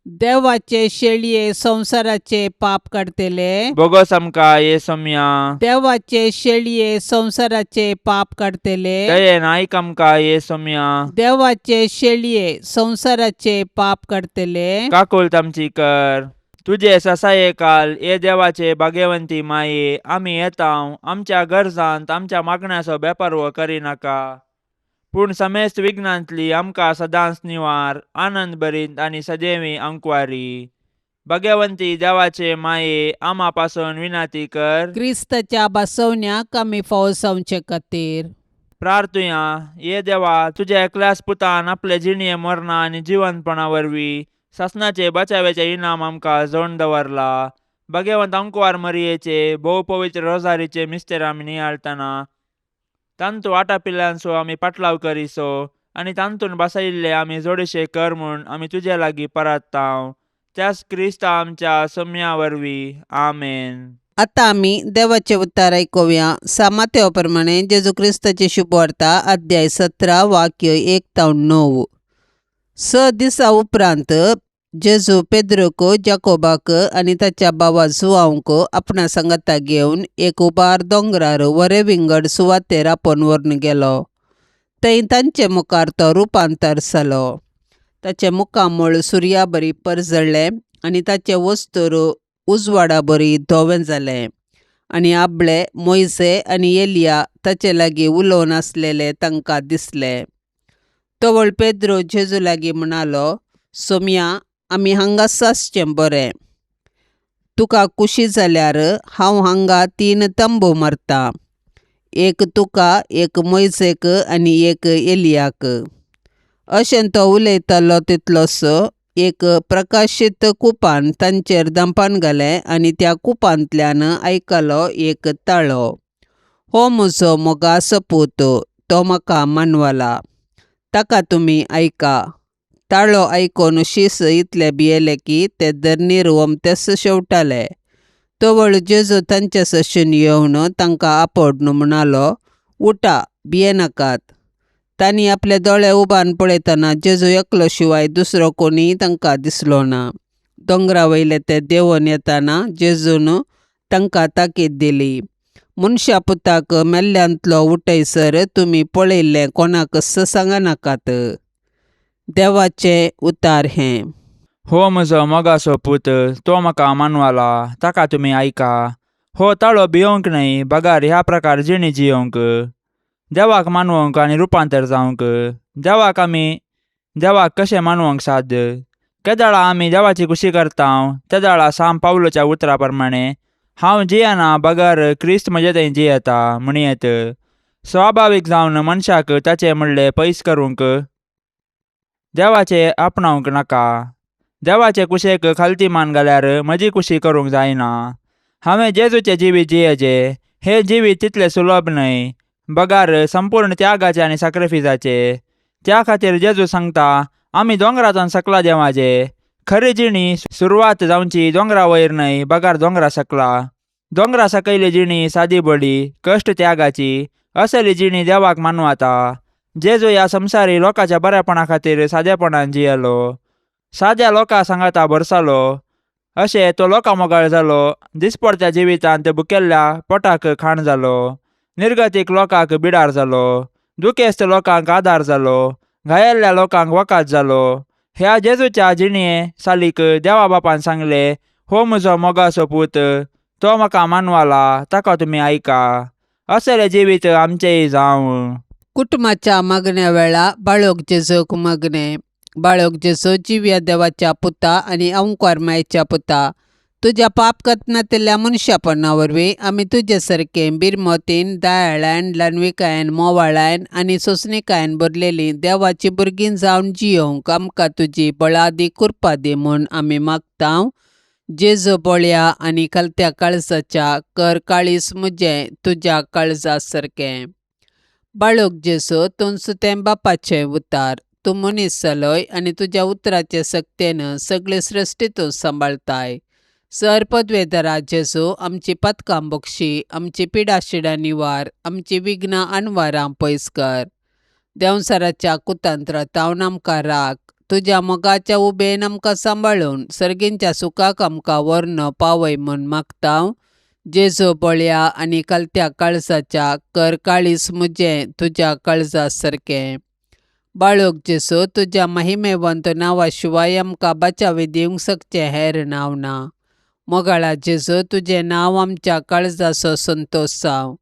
देवाचे शेळये संवसाराचे पाप काडतले, बोगस आमकां ये सोम्या. देवाचे शेळये संवसाराचे पाप काडतले, दयेन आयक आमकां ये सोम्या. देवाचे शेळये संवसाराचे पाप काडतले, काकुळट आमची कर. तुजे ससाये काल ये देवाचे भाग्यवंती माये, आमी येता आमच्या गरजांत आमच्या मागण्याचो बेपर्व करिनाका, पूण समेस्त विघ्नांतली आमकां सदांच निवार, आनंद भरीत आनी सदैवी अंकवारी. भाग्यवंती देवाचे माये, आमा पासून विनंती कर. क्रिस्ताच्या बसवण्याक आमी फावो जावचे खातीर. प्रार्थुया. ये देवा, तुज्या एकल्याच पुतान आपले जिणये मरणा आनी जिवंतपणा वरवीं सासणाचे बचाव्याचे इनाम आमकां जोडून दवरला. भाग्यवंत अंकवार मरियेचे भोव पवित्र रोजारीचे मिस्तेर आमी नियाळटना तांतू आटापिल्ल्यांचो आमी पाटलाव करिसो आनी तांतून बसयिल्ले आमी जोडीशे कर म्हूण आमी तुजे लागीं परात्तांव, त्याच क्रिस्ता आमच्या सम्या वरवीं. आमेन. आतां आमी देवाचें उतार आयकुया. सामात्या प्रमाणे जेजू क्रिस्ताची शुभवार्ता, अध्याय 17, वाक्य 1 तावन 9. 6 दिसां उपरांत जेजू पेद्रूक, जाकोबाक आनी ताच्या भावा जुआंवक आपणा सांगाता घेवन एक उबार दोंगरार वरे विंगड सुवातेर आपोवन व्हरून गेलो. थंय तांचे मुखार तो रुपांतर जालो. ताचें मुखामळ सुर्या बरी परजळ्ळें आनी ताचें वस्तूर उजवाडा बरी धवें जालें. आनी आपले मोयसे आनी एलिया ताचे लागीं उलोवन आसलेले तांकां दिसले. तवळ पेद्रो जेजू लागीं म्हणालो, सोमया, आमी हांगाच आसचें बरें. तुका खुशी जाल्यार हांव हांगा 3 तंबू मारतां, एक तुका, एक मोयसेक आनी एक एलियाक. अशें तो उलयतालो तितलोसो एक प्रकाशीत कुपान तांचेर दंपान घालें आनी त्या कुपांतल्यान आयकलो एक ताळो, हो म्हजो मोगाचो पूत, तो म्हाका मानवला, ताका तुमी आयका. ताळो आयकून शीस इतले भियेले की ते धरणीर ओमतेच शेवटाले. तवळ जेजू तांचे सशीन येवन तांकां आपोडन म्हणालो, उठा, भियेनाकात. तांणी आपले दोळे उबान पळयतना जेजू एकलो शिवाय दुसरो कोणीय तांकां दिसलो ना. दोंगरा वयले ते देंवन येतना जेजून तांकां ताकीद दिली, मनशा पुताक मेल्ल्यांतलो उठयसर तुमी पळयल्लें कोणाकच सांगनाकात. देवाचें उतार हें. हो म्हजो मोगाचो पूत, तो म्हाका मानवला, ताका तुमी आयका. हो ताळो भियोंक न्हय, बगार ह्या प्रकार जिणी जियोंक, देवाक मानवंक आनी रुपांतर जावंक. देवाक आमी देवाक कशें मानवंक साध्य? केदाळा आमी देवाची खुशी करता तेदाळा साम पावलोच्या उतरा प्रमाणे हांव जियेना बगर क्रिस्त म्हजे थंय जियेता म्हणयेत. स्वाभावीक जावन मनशाक ताचें म्हणलें पयस करूंक देवाचें आपणावंक नाका. देवाचे कुशेक खालती मान घाल्यार म्हजी खुशी करूंक जायना. हांवें जेजूचें जिवीत जियेचें. हें जिवीत तितलें सुलभ न्हय, बगार संपूर्ण त्यागाचें आनी साक्रिफिसाचें. त्या खातीर जेजू सांगता, आमी दोंगरांतल्यान सकला देंवाचें. खरी जिणी सुरवात जावची दोंगरा वयर न्हय, बगार दोंगरा सकला. दोंगरा सकयली जिणी सादी बडी, कश्ट त्यागाची, असली जिणी देवाक मानवता. जेजू ह्या संवसारी लोकांच्या बऱ्यापणा खातीर सादेपणान जियेलो, साद्या लोकां सांगाता भरसालो. अशें तो लोकां मोगाळ जालो. दिसपडत्या जिवितांत भुकेल्ल्या पोटाक खाण जालो, निर्गतीक लोकांक बिडार जालो, दुखेस्त लोकांक आदार जालो, घायेल्ल्या लोकांक वकात जालो. ह्या जेजूच्या जिणये सालीक देवा बापान सांगलें, हो म्हजो मोगाचो पूत, तो म्हाका मानवला, ताका तुमी आयका. असलें जिवीत आमचेंय जावं. कुटुंबाच्या मागण्या वेळा बाळोक जेजूक मागणें. बाळोक जेजू जिव्या देवाच्या पुता आनी अंकुर मायच्या पुता, तुज्या पाप कथनांतल्या मनशापणा वरवीं आमी तुजे सारके बिरमोतीन, दयाळान, ल्हानविकायेन, मोवाळायन आनी सोंसणिकायेन भरलेली देवाची भुरगीं जावन जियोवंक आमकां तुजी बळादी कृपा दी म्हूण आमी मागता. जेजू बळया आनी खालत्या काळजाच्या, कर काळीज म्हजें तुज्या काळजा सारकें. बाळोक जेजू, तूंच तें बापाचें उतार, तूं मनीस जालोय आनी तुज्या उतराचे सक्तेन सगळे सृश्टी तूं सांबाळताय. सर पदवेदारा जेजू, आमची पदकां बक्षी, आमची पिडाशिडां निवार, आमची विघ्नां अणवारां पयस कर. देंवचाराच्या कुतंत्रांतावन आमकां राख. तुज्या मोगाच्या उबेन आमकां सांबाळून सर्गींच्या सुखाक आमकां व्हरून पावय म्हूण मागता. जेजू बळया आनी खालत्या काळजाच्या, कर काळीज म्हजें तुज्या काळजा सारकें. बाळोक जेजू, तुज्या महिमेवंत नांवा शिवाय आमकां बचावी दिवंक शकचें हेर नांव ना. मोगाळा जेजू, तुजें नांव आमच्या काळजाचो संतोश जावं.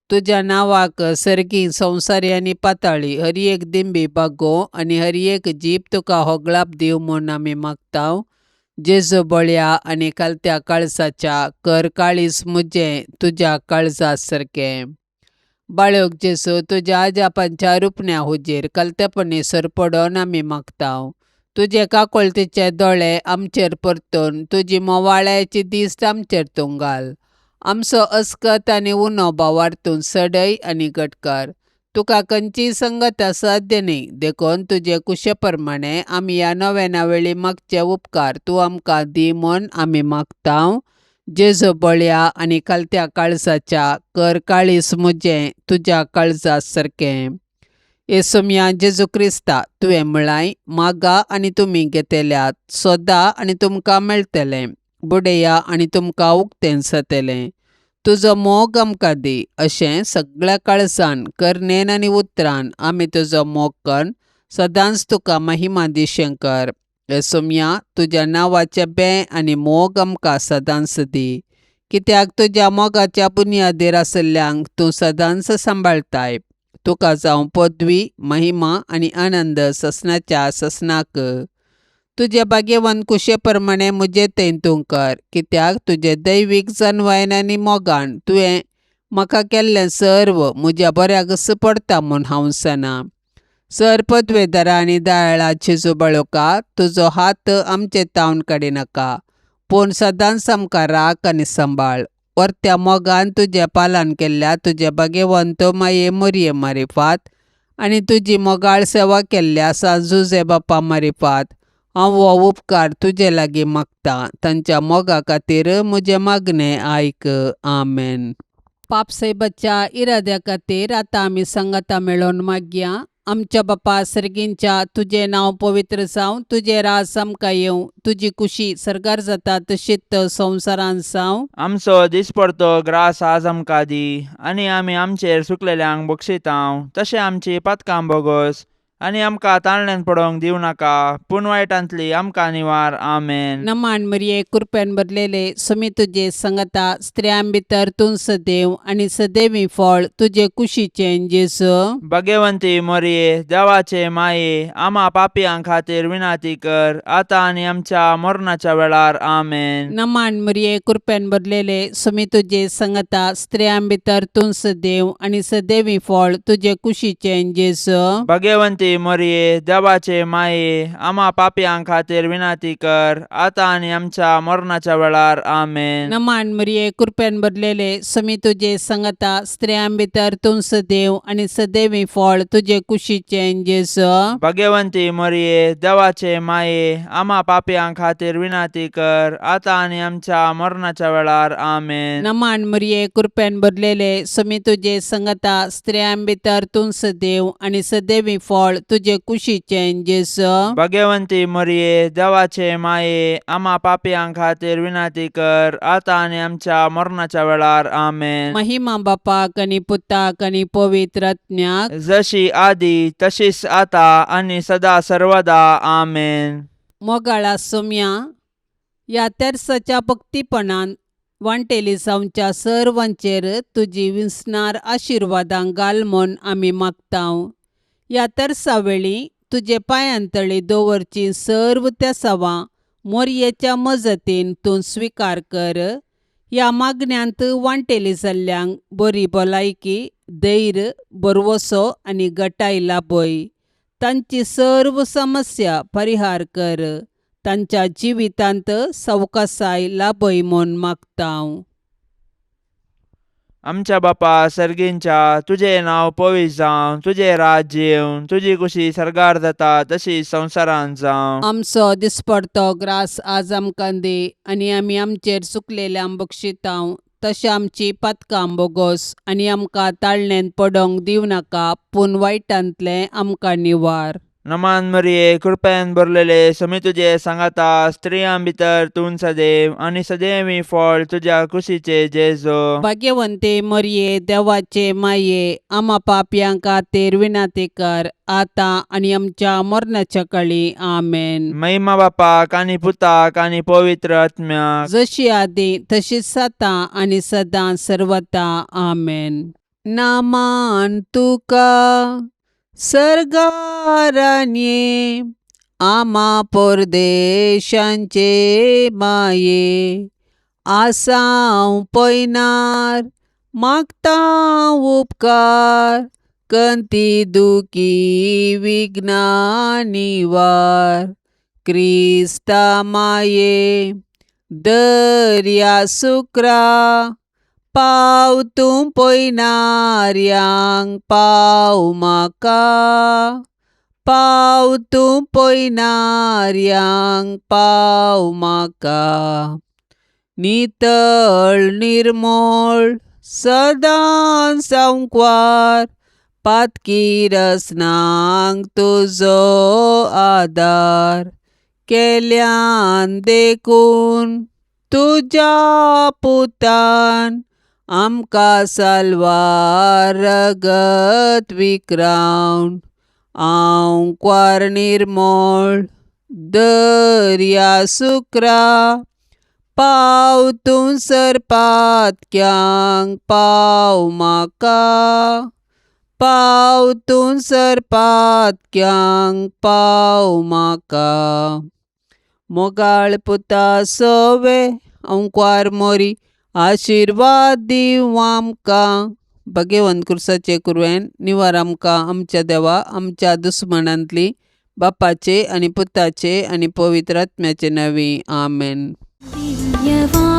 तुज्या नांवाक सर्गी, संवसारी आनी पाताळी हर एक दिंबी बागोवं आनी हर एक जीब तुका होगळाप दिवं म्हूण आमी मागता. जेजू बळया आनी खालत्या काळजाच्या, कर काळीज म्हजें तुज्या काळजा सारकें. बाळोक जेजू, तुज्या आजापांच्या रुपण्या हुजीर कलतेपणी सरपडोन आमी मागता. तुजे काकोळतीचे दोळे आमचेर परतून तुजी मोवाळ्याची दिश्ट आमचेर तूं घाल. आमचो अस्कत आनी उणो भावार्थून सडय आनी घट कर. तुका खंयचीय संगत असाध्य न्ही, देखून तुजे कुशे प्रमाणे आमी ह्या नव्याना वेळी मागचे उपकार तूं आमकां दी म्हूण आमी मागता. जेजू बळया आनी खालत्या काळजाच्या, कर काळीज म्हजें तुज्या काळजा सारकें. येसोमया जेजू क्रिस्ता, तुवें म्हळांय, मागा आनी तुमी घेतल्यात, सोदा आनी तुमकां मेळटलें, बुडया आनी तुमकां उक्तें जातलें. तुजो मोग आमकां दी, अशें सगळ्या काळजान, करणेन आनी उतरान आमी तुजो मोग करून सदांच तुका महिमा दिशें कर. येसोमया, तुज्या नांवाचें बें आनी मोग आमकां सदांच दी, कित्याक तुज्या मोगाच्या बुन्यादीर आशिल्ल्यांक तूं सदांच सांबाळटाय. तुका जावं पदवी, महिमा आनी आनंद ससनाच्या ससनाक. तुजे भाग्यवंत कुशे प्रमाणे म्हजें थंय तूं कर, कित्याक तुजे दैवीक जनवायन आनी मोगान तुवें म्हाका केल्लें सर्व म्हज्या बऱ्याकच पडटा म्हूण हांव जाणा. सर पदवेदारा आनी दयाळा जेजू बाळोका, तुजो हात आमचे तावन काडिनाका, पूण सदांच आमकां राख आनी सांबाळ. वर्त्या मोगान तुजें पालन केल्ल्या तुजे भाग्यवंत माये मोरये मारिफात आनी तुजी मोगाळ सेवा केल्ल्या सांजुजे बापा मारिफात हांव हो उपकार तुजे लागीं मागतां. तांच्या मोगा खातीर म्हजें मागणें आयक. आमेन. पापसायबाच्या इराद्या खातीर आतां आमी सांगाता मेळोवन मागया. आमच्या बापा सर्गींच्या, तुजें नांव पवित्र जावं, तुजें राज आमकां येवं, तुजी कुशी सर्गार जाता तशीच संवसारांत जावं. आमचो दिसपडतो ग्रास आज आमकां दी आनी आमी आमचेर सुकलेल्यांक बक्षितांव तशें आमची पातकां बोगोस आनी आमकां ताळण्यान पडोवंक दिवं नाका, पूण वायटांतली आमकां निवार. आमेन. नमान मरिये, कृपेन भरलेले, सुमी तुजे संगता, स्त्रियां भितर तूं सदैव आनी सदैवी फळ तुजे कुशीचें जेजू. भाग्यवंती मोरये, देवाचे माये, आमा पापयां खातीर विनाती कर, आतां आनी आमच्या मरणाच्या वेळार. आमेन. नमान मरिये, कृपेन भरलेले, सुमी तुजे संगता, स्त्रियां भितर तूं सदैव आनी सदैवी फळ तुजे कुशीचें जेजू. भाग्यवंती मोरये, देवाचे माये, आमा पापयां खातीर विनाती कर, आतां आनी आमच्या मरणाच्या वेळार. आमेन. नमान मरिये, कृपेन भरलेले, सुमी तुजे संगता, स्त्रियां भितर तूं सदैव आनी सदैवी फळ तुजे कुशीचें जेजू. भाग्यवंती मोरये, देवाचे माये, आमा पापयां खातीर विनाती कर, आतां आनी आमच्या मरणाच्या वेळार. आमेन. नमान मरिये, कृपेन भरलेले, सुमी तुजे संगता, स्त्रियां भितर तूं सदैव आनी सदैवी फळ तुजे कुशीचें जेजू. भाग्यवंती मोरये, देवाचे माये, आमा पापयां खातीर विनाती कर, आतां आनी आमच्या मरणाच्या वेळार. आमेन. महिमा बापाक आनी पुताक आनी पवित्र आत्म्याक, जशी आदी तशीच आता आनी सदा सर्वदा. आमेन. मोगाळा सोम्या, ह्या तेर्साच्या भक्तीपणान वांटेली जावच्या सर्वांचेर तुजी विसणार आशिर्वादां घाल म्हूण आमी मागतांव. ह्या तेर्सा वेळी तुजे पांयांतळी दवरची सर्व तेसावां मोरयेच्या मजतीन तूं स्विकार कर. ह्या मागण्यांत वांटेली जाल्ल्यांक बरी भलायकी, धैर्य, भरवसो आनी गटाय लाभय. तांची सर्व समस्या परिहार कर. तांच्या जिवितांत सवकासाय लाभय म्हूण मागतांव. आमच्या बापा सर्गींच्या, तुजें नांव पवित्र जावं, तुजें राज्य येवं, तुजी कुशी सर्गार जाता तशी संवसारांत जावं. आमचो दिसपडतो ग्रास आज आमकां दी आनी आमी आमचेर चुकलेल्यांक बक्षितांव तशें आमची पातकां बोगोस आनी आमकां ताळणेंत पडोवंक दिवं नाका, पूण वायटांतलें आमकां निवार. नमान मरिये, कृपेन भरलेले, समी तुजे सांगाता, स्त्रियां भितर तूं सदैव आनी सदैवी फळ तुज्या कुशीचे जेजो. भाग्यवंते मरिये, देवाचे माये, आमा पापयां खातीर विनंती कर, आतां आनी आमच्या मरणाच्या कळी. आमेन. महिमा बापाक आनी पुताक आनी पवित्र आत्म्याक, जशी आदी तशीच आतां आनी सदां सर्वता. आमेन. नामान तुका सर्गारान्ये, आमा परदेशांचे माये, आसाव पयनार मागता उपकार, कंती दुखी विघ्ना निवार. क्रिस्ता माये दर्या सुक्रा, पाव तूं पयनार्यांक पाव म्हाका, पाव तूं पयनार्यांक पाव म्हाका. नितळ निर्मळ सदां सांकवार, पातकी रसनांक तुजो आदार केल्यान देखून तुज्या पुतान आमकां साल्वार रगत विक्रावन हांव क्वार निर्मोळ दर्या सुक्रा पाव तूं सरपातक्यांक पाव म्हाका पाव तूं सरपातक्यांक पाव म्हाका मोगाळ पुता सोवे अंकवार मोरी आशिर्वाद दिवं आमकां भगेवंत क्रुसाचे कुरवेन निवार आमकां आमच्या देवा आमच्या दुस्मनांतली बापाचे आनी पुताचे आनी पवित्र आत्म्याचे नांवी आमेन. दिव्यवाणी.